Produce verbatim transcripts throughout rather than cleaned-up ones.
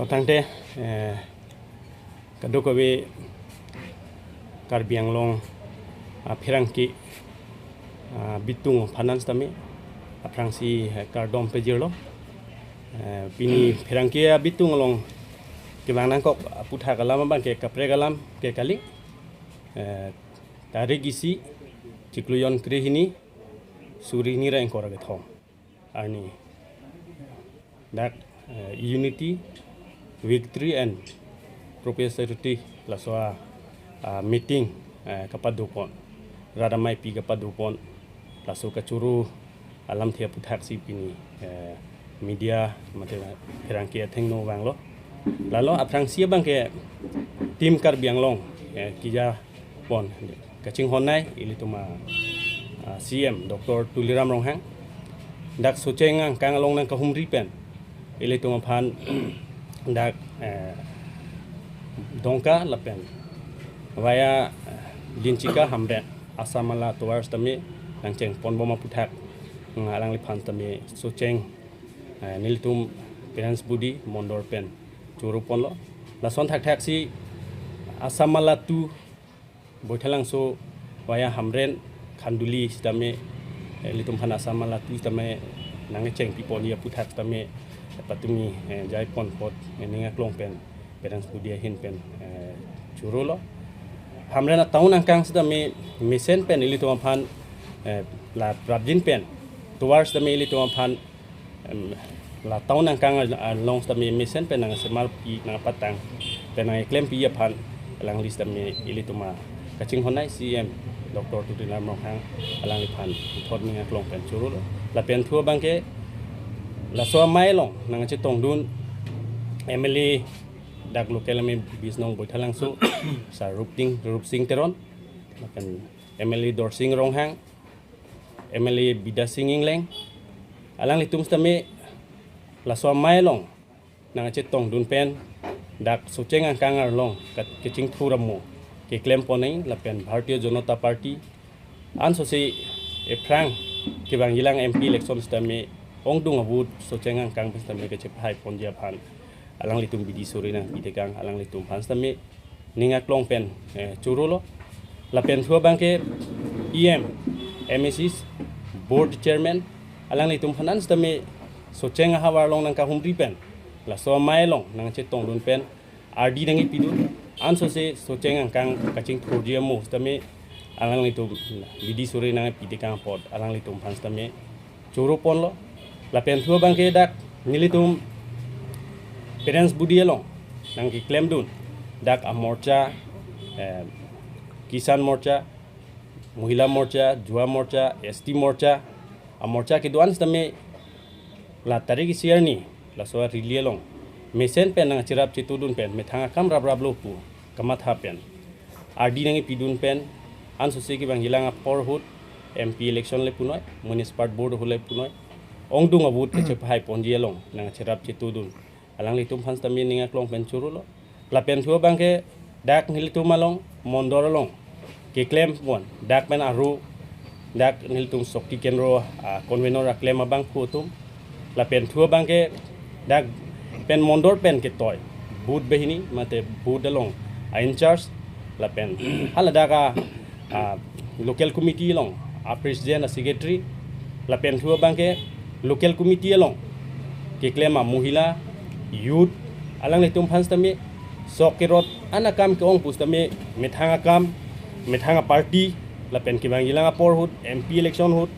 Tangte, eh, kadokave Karbi Anglong, ah, pherangke, ah, bitung aphan sitame aphrangsi, eh, kardom pajirlo. Eh, pini pherangke abitung along kevang nangkok aputhak alam abangke kaprek alam ke kali. Eh, tarik isi, chiklo jon krehini, suri hini ra ingkoi ra kethom arni, dak, eh, Unity, Victory and Prosperity laso a, ah, meeting, eh, kapadopon, rat ameipi kapadopon, laso kachoro alamthe aputhaksi pini, eh, media mate pherangke athengno vanglo. Lalo aphrangsi abangke Team Karbi Anglong, eh, kejapon kachinghonnei ilitum a, ah, C M Doctor Tuliram Ronghang, dak Socheng angkang along nangkahumri pen ilitum aphan dak, eh, Dongka lapen via, eh, Tinchika Hamren Assam Mala tovar sitame nangchengponbom aputhak, mm, alangliphan sitame Socheng, eh, nelitum Parents Body Mondol pen choroponlo. Lason thakthaksi Assam Mala two Baithalangso via Hamren Khanduli sitame, eh, ilitum aphan Assam Mala two sitame nangchengpiponji aputhak sitame patumi, eh, jaipon apot, eh, ning aklong pen Parents Body ahin pen, eh, chorolo. Hamren a-town angkang sitame mesen pen ilitum aphan, eh, la prapjin pen tovar sitame ilitum aphan, em, la town angkang al-, along sitame mesen pen nangsemarpi nangpatang pen nangklempi aphan alangli sitame ilitum akachinghonnei C M Doctor Tuliram Ronghang alangliphan puthot ning aklong pen chorolo. Lapen thu abangke laso amei along nangchetongdun M L A dak local M L A bis nong Baithalangso, Sir Rupting, Rupsing Teron, lapen M L A Dorsing Ronghang, M L A Bidasing Engleng, alanglitum sitame laso amei along nangchetongdun pen dak Socheng angkang arlong kat kechingthur amo keklempon nangji lapen Bharatiya Janata Party ansose ephrang kevangjilang M P election sitame ongdung a-vote Socheng angkang pen sitame kachepahaiponji aphan alanglitum bidi suri nangpitekang, alanglitum aphan sitame ning aklong pen, eh, chorolo. Lapen thu abangke E M, M A Cs, Board Chairman, alanglitum aphan an sitame Socheng ahavar along nangkahumri pen laso amei along nangchetongdun pen ardi nangkipidun, ansose Socheng angkang kachingthurji amo sitame alanglitum bidi suri nangpitekang apot alanglitum aphan sitame choroponlo. Lapen thu abangke dak nelitum Parents Body along nangkeklemdun dak amorcha, eh, Kisan Morcha, Mohila Morcha, Yuva Morcha, S T Morcha, amorcha kedo-an sitame la tarik isi arni laso a-rally along mesen pen nangcherap chetudun pen methang akam rapraplo pu kamatha pen ardi nangkipidun pen ansose kevangjilang apor ahut M P election le punoi, Municipal Board ahut le punoi, ongdung a-vote kachepahaiponji along nangcherap chetudun, alanglitum aphan sitame ning aklong pen chorolo. Lapen thu abangke dak nelitum along, Mondol along keklempon, dak pen aro, dak nelitum Shakti Kendro, ah, convenor aklem abangphu atum, lapen thu abangke dak pen Mondol pen ketoi booth banghini mate booth along a-in-charge, lapen haladak a, ah, local committee along a-president, a-secretary, lapen thu abangke local committee along keklem a-mohila, youth, alanglitum aphan sitame sok kerot an akam ke-ong pusitame methang akam, methang a-party, lapen kevangjilang apor ahut, M P election ahut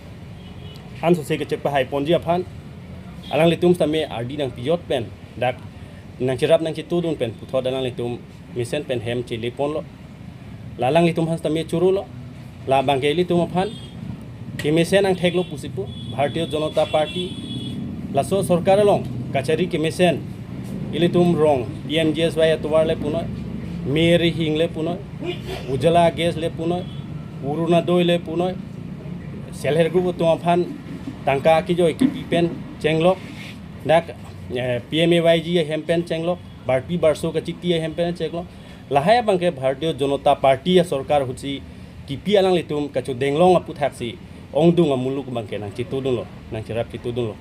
ansose kachepahaiponji aphan alanglitum sitame ardi nangpijot pen dak nangcherap nangchetudun pen puthot alanglitum mesen pen hem cheleponlo. La alanglitum aphan sitame chorolo. La abangke ilitum aphan kemesen angtheklo pusi pu, Bharatiya Janata Party laso sorkar along kachari kemesen ilitum rong P M G S Y atovar le punoi, Mir Hing le punoi, Ujjwala Gas le punoi, Orunodoi le punoi, Self Help Group atum aphan tangka kejoi kipi pen chenglok, dak, eh, P M A Y G ahem pen chenglok, barpi barso kachiti ahem pen chenglok. Lahai abangke Bharatiya Janata Party asorkar ahutsi kipi alanglitum kachodenglong aputhaksi ongdung amuluk abangke nangchetudunlo, nangcherap chetudunlo.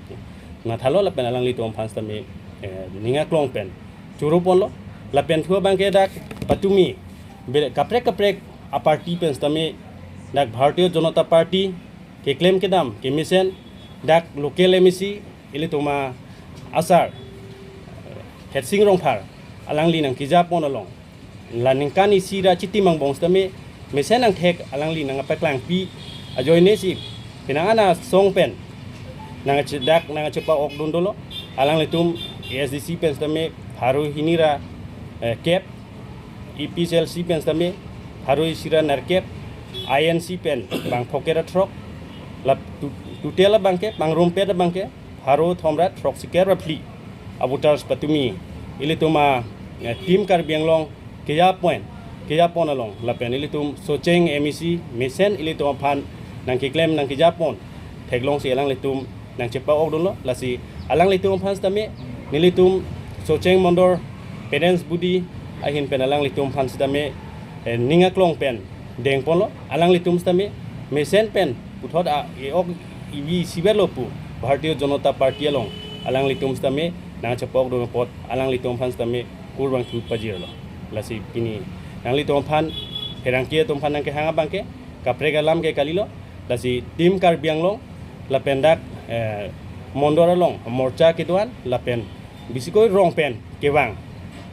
Mathalo lapen alanglitum aphan sitame, eh, ning aklong pen choro ponlo. Lapen thu abangke dak patumi bele kaprek kaprek a-party pen sitame dak Bharatiya Janata Party keklem kedam kemesen dak local M A C ilitum asar Hersing Rongphar alangli nangkeja pon along la ningkan isi ra chitim angbong sitame mesen angthek alangli nangpaklangpi ajoine si penang ana song pen nangchedak nangchepa-ok dun dolo. Alanglitum A S D C pen sitame pharo hini ra, eh, kep, A P H L C pen sitame pharo isi ra nerkep, I N C pen bang phoket ra throk, la tu-, total abangke pangrumpet abangke pharo thom ra throksi kep ra phli a-voters patumi ilitum a, eh, Team Karbi Anglong keja pon, keja pon along lapen ilitum Socheng M A C mesen ilitum aphan nangkeklem nangkeja pon theklong si alanglitum nangchepa-ok dunlo. Lasi alanglitum aphan sitame nelitum Socheng Mondol parents body ahin pen alanglitum aphan sitame, eh, ning aklong pen deng ponlo. Alanglitum sitame mesen pen puthot a-e-ok ivi isivet lo pu Bharatiya Janata Party along alanglitum sitame nangchepa-ok dun apot alanglitum aphan sitame kurvangthu pajirlo. Lasi pini nanglitum aphan pherangke atum aphan nangkehang abangke kaprek alam ke kalilo. Lasi Team Karbi Anglong lapen dak, eh, Mondol along morcha kedo-an lapen bisikoi rong pen kevang,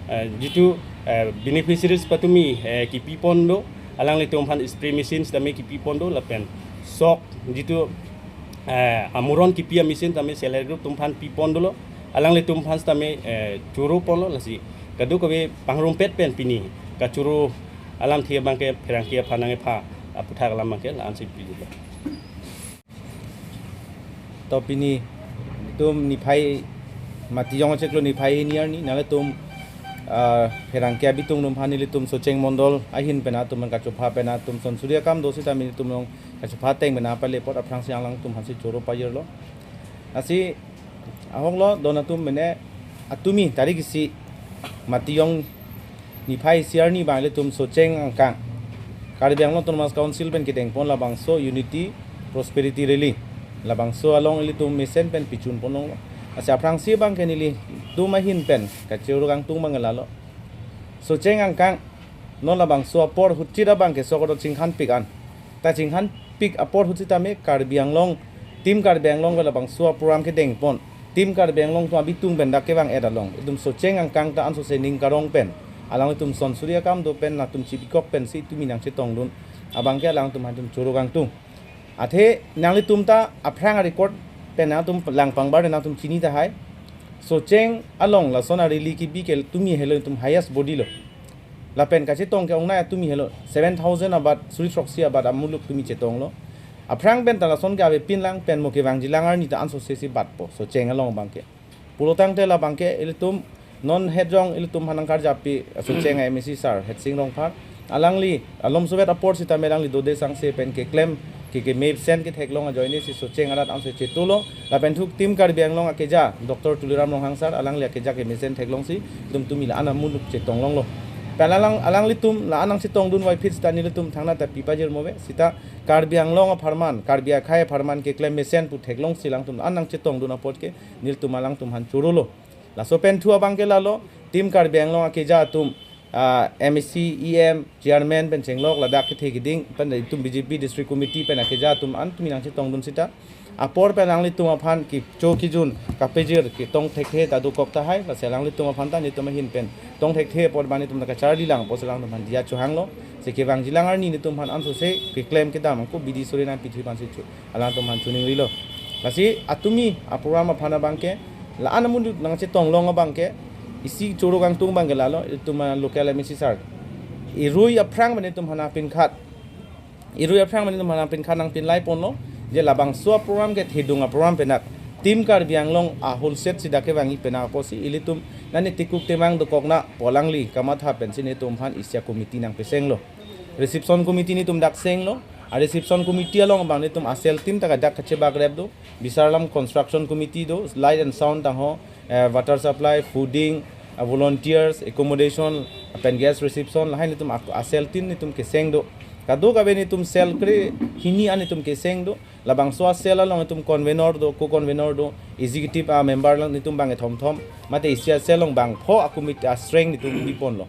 eh, jitu, eh, beneficiaries patumi, eh, kipi pon do, alanglitum aphan spray machine sitame kipi pon do lapen sok jitu, eh, amuron kipi a-machine tame self help group atum aphan pi pon dolo. Alanglitum aphan sitame, eh, choro ponlo. Lasi kadokave pangrumpet pen pini kachoro alamthe abangke pherangke aphan nangkepha aputhak alam abangke la-an si pilo. To pini itum niphai Matijong achiklo niphai hini arni nanglitum, ah, pherangke abitung atum aphan ilitum Socheng Mondol ahin pen atum kachopha pen atum sonsuri akam do sitame ilitum along kachopha ateng pen apale apot aphrangsi alangtum aphansi choro pajirlo. Lasi ahoklo don atum mene atumi tarik isi Matijong niphai isi arni abang ilitum Socheng angkang Karbi Anglong Autonomous Council pen kedeng pon labangso Unity Prosperity Rally labangso along ilitum mesen pen pichun pon longlo. Lasi aphrangsi abangke nelitum ahin pen kachoro kangtung abang lalo. Socheng angkang non labangso apor hutchit abangke sok kedo chinghan pik an. Ta chinghan pik apor hutchit tame Karbi Anglong, Team Karbi Anglong ke labangso a-program kedeng pon. Team Karbi Anglong atum abitung pen dak kevang-et along itum Socheng angkang ta ansose ning karong pen alanglitum sonsuri akam do pen latum chibikok pensi itum nangchetong dun abangke alangtum aphan itum choro kangtung. Athe nanglitum ta aphrang a-record pen nangtum lang pangbar nangtum chini tahai. Socheng along lason a-rally kebi ke tumi helo itum highest body lo. Lapen kachetong ke ongnai atumi helo seven thousand abat suri throksi abat amuluk tumi chetonglo. Aphrang pen ta lason ke avepin lang pen mo kevangji lang arni ta ansose si batpo Socheng along abangke. Pulotangte labangke ilitum non hejong ilitum aphan nangkarjapi Socheng M A C sir Hersing Rongphar. Alangli alom sovet apor sitame alangli dode sangse pen keklem ke kemesen ketheklong ajoine si Socheng arat anso chetulo. Lapen thuk Team Karbi Anglong akeja Doctor Tuliram Ronghang sir alangli akeja kemesen theklong si itum tumi la-an amuluk chetong longlo. Pen alang alanglitum la-an nangchetong dun vaiphit sita nelitum thangnat ta pi pajir move sita Karbi Anglong apharman, Karbi akhei apharman keklem mesen pu theklong si alangtum la-an nangchetong dun apot ke nelitum alangtum aphan chorolo. Laso pen thu abangke lalo, Team Karbi Anglong akeja atum, ah, M A C, E M, Chairman pen chenglok ladak kethe keding pen itum B J P District Committee pen akeja atum an tumi nangchetong dun sita. Apor pen alanglitum aphan kecho kejun kapejir ketong thekthe ta dokok tahai, lasi alanglitum aphan ta nelitum ahin pen tong thekthe apor abang nelitum ta kacharli lang apotsi alangtum aphan diya chohanglo. Si kevangji lang arni nelitum aphan ansose keklem kedam ako bidi suri nangpithu aphansi chu alangtum aphan choningrilo. Lasi atumi a-program aphan abangke la-an amuluk nangchetong long abangke isi choro kangtung abangke lalo itum a-local M A C sir. Irui aphrang pen itum aphan nangpinkhat. Irui aphrang pen itum aphan nangpinkhat nangpinlai ponlo. Je labangso a-program ke thedung a-program pen dak Team Karbi Anglong a-whole set si dak kevangji pen dak apotsi ilitum nani tikuk temang dokokna pu alangli kamatha pensi nelitum aphan isi a-committee nangpesenglo. Reception committee nelitum dak senglo. A-reception committee along abang nelitum a-cell team ta kadak kachebagrep do. Bisarlam construction committee do, light and sound tangho, eh, water supply, fooding, ah, volunteers, accommodation, pen guest reception, lahai nelitum a-, a-cell team nelitum keseng do. Kadokave netum cell kre hini an netum keseng do. Labangso a-cell along netum convenor do, co-convenor do, executive a-member lang netum bang kethom thom. Mate isi a-cell along bangpho a-committee a-strength netum biponlo.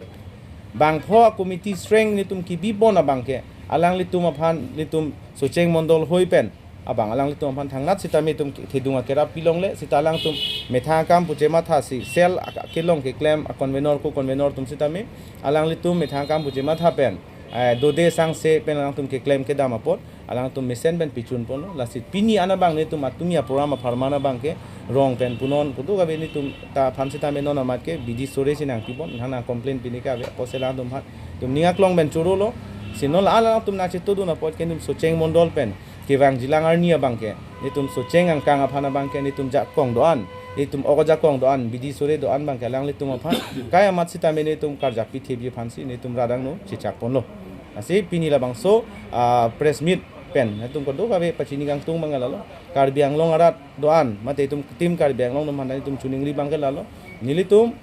Bangpho a-committee strength netum kibipon abangke, alanglitum aphan netum Socheng Mondol hoi pen abang alanglitum aphan thangnat sitame netum thedung akerap pilongle, sita alangtum methang akam pu chemathasi cell ak-, kelong keklem a-convenor, co-convenor atum sitame alanglitum methang akam pu chematha pen, eh, dode sangse pen alangtum keklem kedam apot alangtum mesen pen pichun ponlo. Lasi pini an abang netum atumi a-program apharman abangke rong pen punon, kadokave netum ta aphan sitame non amat ke bidi sore si nangpipon, hana complain pini ke ave, apotsi alangtum aphan netum ning aklong pen chorolo. Si non la alangtum nangchetongdun apot ke netum Socheng Mondol pen kevangjilang arni abangke netum Socheng angkang aphan abangke netum jakong do-an, netum ok ajakong do-an, bidi sore do-an abangke alanglitum aphan kai amat sitame netum karjap pithepji aphansi netum radang no chechak ponlo. Lasi pini labangso, ah, press meet pen netum kadokave pachini kangtung abang lalo. Karbi Anglong arat do-an mate itum Team Karbi Anglong atum aphan netum choningri abangke lalo. Nelitum,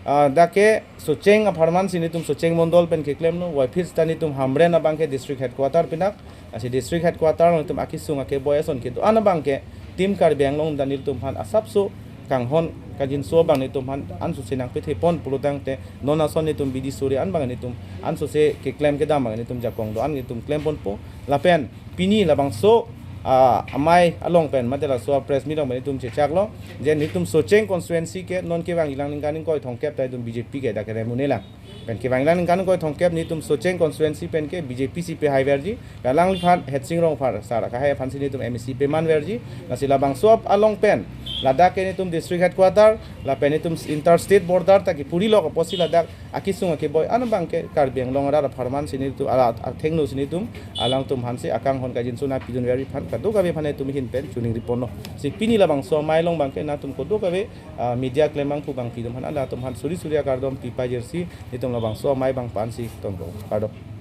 ah, dak ke Socheng apharman si netum Socheng Mondol pen keklemlo, puvoiphit ta netum Hamren abangke district headquarter pinak. Lasi district headquarter netum akesung akeboi ason kedo-an abangke Team Karbi Anglong ta netum aphan asapso kanghon kangjinso abang netum aphan ansose nangpethepon pulotangte non ason netum bidi sore an abang netum ansose keklem kedam abang netum jakong do-an netum klemponpo. Lapen pini labangso, ah, amei along pen mate laso press meet along pen netum chechaklo je netum Socheng constituency ke non kevangjilang ningkan ingkoi thomkep ta netum B J P ke dak kerem un-elang. Pen kevangjilang ningkan ingkoi thomkep netum Socheng constituency pen ke B J P si pehaiverji, alangliphan Hetsing Rongphar sar akahai aphansi netum M A C pemanverji. Lasi labangso along pen ladak ke netum district headquarter lapen netum interstate border ta kipuri lok apotsi ladak akesung akeboi an abangke Karbi Anglong arat apharman si netum arat athengno si netum alangtum aphansi akanghon kangjinso nangpidunverji aphan kadokave aphan netum ahin pen choningri ponlo. Si pini labangso amei along abangke netum kadokave, ah, media klembangpo bangpi atum aphan, latum aphan suri suri akardom pipajirsi netum labangso amei abang pan si tongpo. Kardom.